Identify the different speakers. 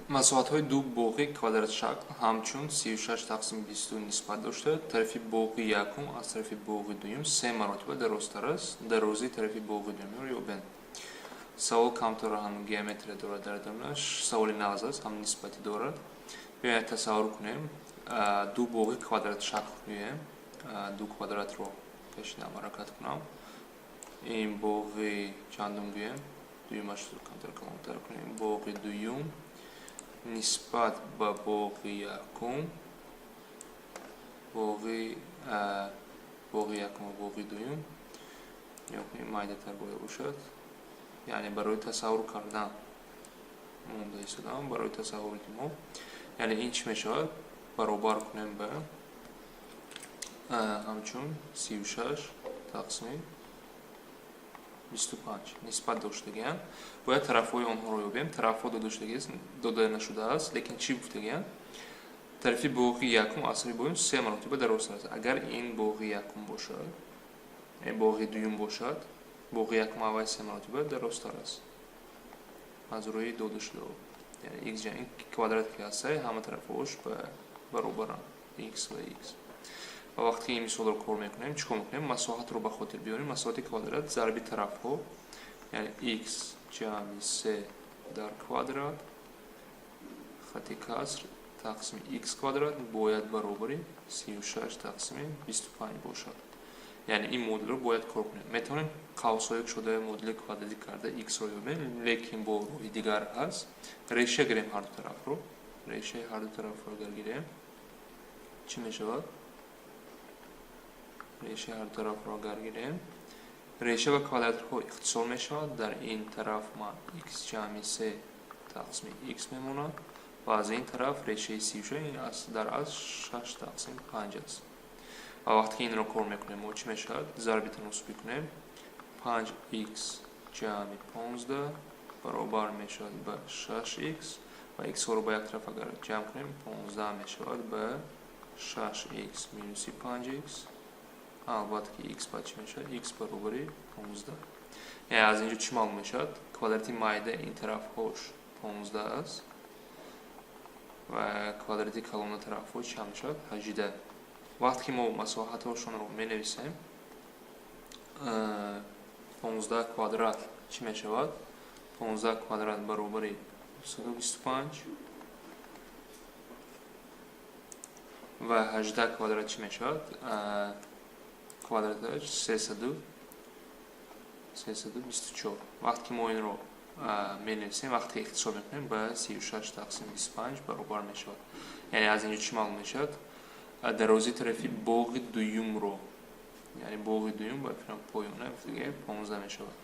Speaker 1: Масоҳатҳои ду боғи квадратшакл ҳамчун 36 тақсими 22 нисбат дошта, тарафи боғи якум аз тарафи боғи дуюм се маротиба дарозтар аст. Дарозии тарафи боғи дуюмро ёбед. Савол камтар ҳам геометрия дорад дар дарунаш, саволи нағз аст, ҳам нисбатӣ дорад. Биёед, тасаввур кунем, ду боғи квадратшакл гӯем, ду квадратро кашидам, ҳаракат кунам. Ин боғи чандум гӯем? Дуюмаш камтар калонтар кунем. Боғи дуюм нисбат ба боғи якум, боғи якум ва боғи дуюм ё майдатар бояд бошад. Яъне барои тасаввур кардан монда истодам, барои тасаввури мо. Яъне ин чӣ мешавад? Баробар кунем ба ҳамчун 36 тақсими 25 нисбат доштагианд. Бояд тарафҳои онҳоро ёбем. Тарафҳо дода нашудааст, лекин чӣ гуфтагианд? Тарафи боғи якум аз тарафи боғи се маротиба дарозтар аст. Агар ин боғи якум бошад, боғи дуюм бошад, боғи якум аввал се маротиба дарозтар аст аз рӯи дода шуда. Яъне x ҷамъ квадрат ки ҳаста, ҳама тарафҳош баробаранд, x ва x. Ва вақте ки ин мисолро кор мекунем, чӣ кор мекунем? Масоҳатро ба хотир биёрем. Масоҳати квадрат зарби тарафҳо, яъне x ҷамъи се дар квадрат хати каср тақсими x квадрат бояд баробари 36 тақсими 25 бошад. Яъне ин модулро бояд кор кунем. Метавонем қавсҳои кушодаи модули квадратӣ карда x-ро ёбем, лекин бо роҳи дигар ҳаст. Реша гирем ҳарду тарафро. Решаи ҳарду тарафро агар гирем, чӣ мешавад? Решаи ҳарду тарафро агар гирем, реша ва квадратҳо ихтисор мешавад. Дар ин тараф ман x ҷамъи се тақсими x мемонад ва аз ин тараф решаи 36 дар асл 6 тақсим 5 аст. Ва вақте ки инро кор мекунем, мо чӣ мешавад? Зарби таносубӣ кунем: 5x ҷамъи 15 баробар мешавад ба 6x ва x-ҳоро ба як тараф агар ҷамъ кунем, 15 мешавад ба 6x минуси 5x. Албатта ки x ба чӣ мешавад? X баробари 15. Яъне аз инҷо чӣ маълум мешавад? Квадрати майда ин тарафҳош 15 аст ва квадрати калона тарафҳо чанд мешавад? 18. Вақте ки мо масоҳатҳошонро менависем, 15 квадрат чӣ мешавад? 15 квадрат баробари 225 ва 18 квадрат чӣ мешавад? Квадраташ 324. Вақте ки мо инро менависем, вақте ихтисор мекунем, ба 36 тақсим 25 баробар мешавад. Яъне аз инҷо чӣ маълум мешавад? Дарозии тарафи боғи дуюмро, яъне боғи дуюм ба фикрам поёна, 15 мешавад.